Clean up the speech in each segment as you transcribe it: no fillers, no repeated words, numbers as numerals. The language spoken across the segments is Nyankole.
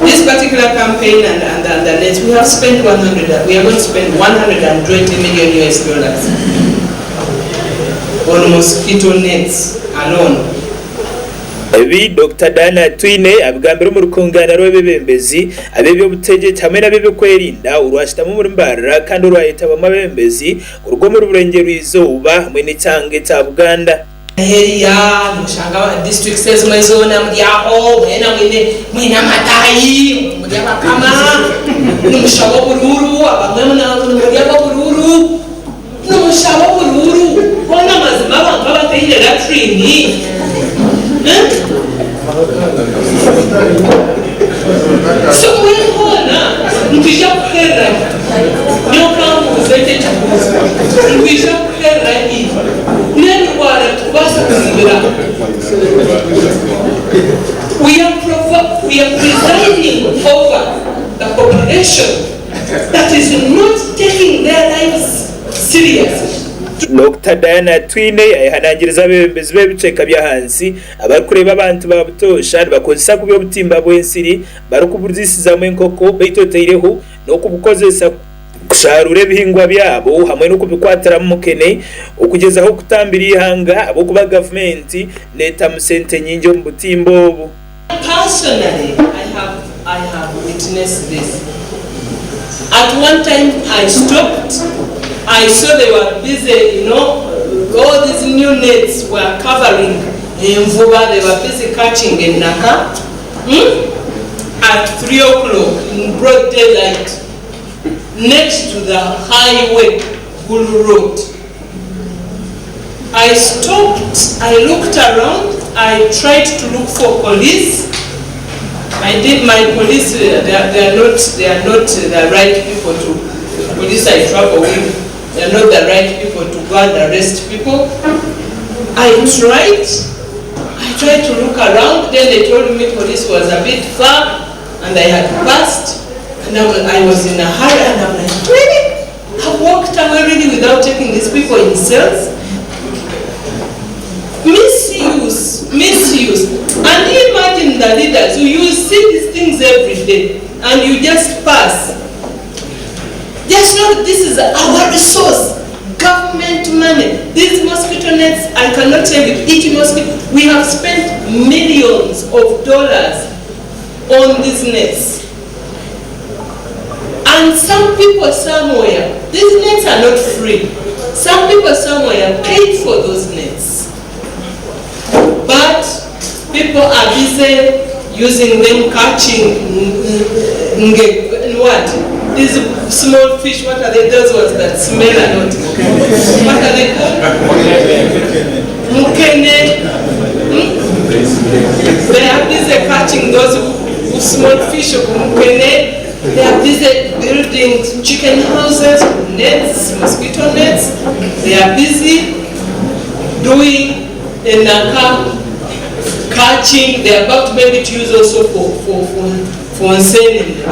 This particular campaign and and and the nets we have spent 100 we are going to spend 120 million US dollars on mosquito nets alone. Ebi Dokita Diana Atwine abigambire omu rukungaana rw'abeebembezi ab'eby'obutegyeki hamwe n'ab'ebyokwerinda orwashutami omuri Mbarara kandi orwayetabwamu abeebembezi kuruga omuri Burengyerwa-izooba hamwe n'ekyanga ekya Buganda. Heriya noshanga districts ezimwe zoona muri aho mwena mwine mwine amatayi muri abakama nimushaba oburuuru abamwe nimuri ab'oburuuru nimushaba oburuuru hoona amazima abantu abataine latrine So mbwenu hoona nitwija kuherera hi? Nyowe ka mbuuze eki ekibuuzo, nitwija kuherera hi n'ebirwara tikubaasa kuzibira? We are we are presiding over the population that is not taking their lives seriously. Dokita Diana Atwine yayehanangiriza abeebembezi b'ebicweka by'ahansi abarikureeba abantu ba butoosha nibakozesa kubi obutimba bw'ensiri barikuburiisizamu enkoko beitu oteireho n'okubukozesa kusharuura ebihingwa byabo hamwe n'okubikwatiramu mukene okugyezaho kutambira eihanga ahabw'okuba gavumenti neetamu sente nyingi omu butimba obu. Personally I have I have witnessed this at one time I stopped I saw they were busy you know all these new nets were covering envuba they were busy catching enaka hmm? at 3 o'clock in broad daylight next to the highway Gulu road I stopped, I looked around, I tried to look for police. I did my police, they are, they are not, they are not the right people to, the police I travel with, they are not the right people to go and arrest people. I tried, I tried to look around, then they told me police was a bit far and I had passed and I was in a hurry and I'm like, really? I've walked away really without taking these people in cells. Misuse, misuse. And you imagine the leaders who you see these things every day and you just pass. Just know this is our resource, government money. These mosquito nets, I cannot tell you, each mosquito, we have spent millions of dollars on these nets. And some people somewhere, these nets are not free. Some people somewhere paid for those nets. But people are busy using them catching what? These small fish, what are they? Those ones that smell a lot. What are they called? Mukene. Hmm? They are busy catching those small fish of mukene. They are busy building chicken houses, nets, mosquito nets. They are busy doing enaka catching. They are about maybe to use also for, for, for, for nsenene.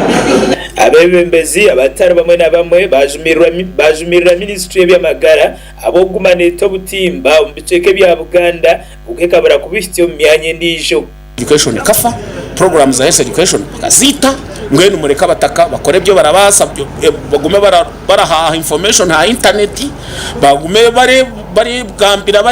Abeebembezi abatari bamwe na bamwe baajumirira minisiture y'eby'amagara ahabw'okuguma neeta obutimba omu bicweka ebya Buganda kwonka ekabura kubuhitsya omu myanya endiijo. Education ekafa, programmes za health education bakaziita, mbwenu mureke abataka bakore ebyo barabaasa bagume barahaha information aha internet, bagume barigambira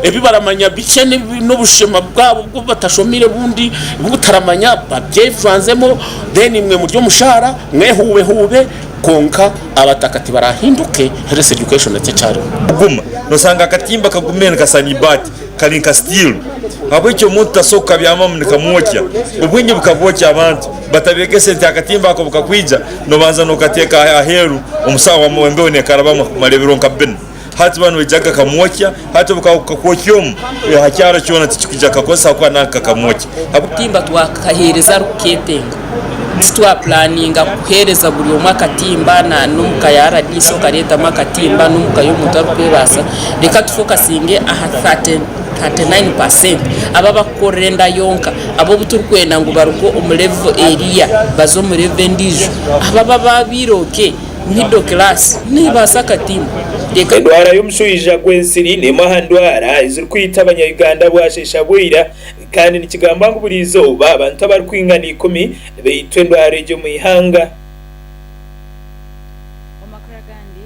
ebi baramanya bikye n'obushema bwabo obu batashomire obundi obu butaramanya babyevanzemu then imwe murye omushaara mwehuubehuube kwonka abataka tibarahinduke health education nakyo ekyariho. Kuguma nosanga akatimba kagumire nikasana ibaati. Kari nka steel ahabwekyo omuntu tasobola kukabyamamu nikamwokya. Obwingi bukabwokya abantu batabegese nti akatimba ako bukakwija nobanza nokateeka aheru omu saawa embeho nekarabamu kumara ebiro nka bina. Hati banu baija kakamwokya hati obukakwokya omu aha kyaro kyona tikikwija kukakozesa ahabw'okuba nanka kakamwokya. Akatimba twakaheereza arikuketenga. Titwapulaninga kuheereza buri omwe akatimba na n'omuka ya rdc okareetamu akatimba n'omuka y'omuntu arikwebaasa. Reka tufokasinge aha 39% abo abakukorera enda yonka, abo obu turikwenda ngu baruge omu level eriya baze omu level endiijo. Abo abababaire okay, middle class nebaasa akatimba. Reka. Endwara y'omushaija gw'ensiri n'emwe aha ndwara ezirikwita abanya-Uganda bwasheesha bwira. Kandi nikigambwa ngu buri izooba abantu abarikwingana ikumi baitwa endwara egi omu ihanga.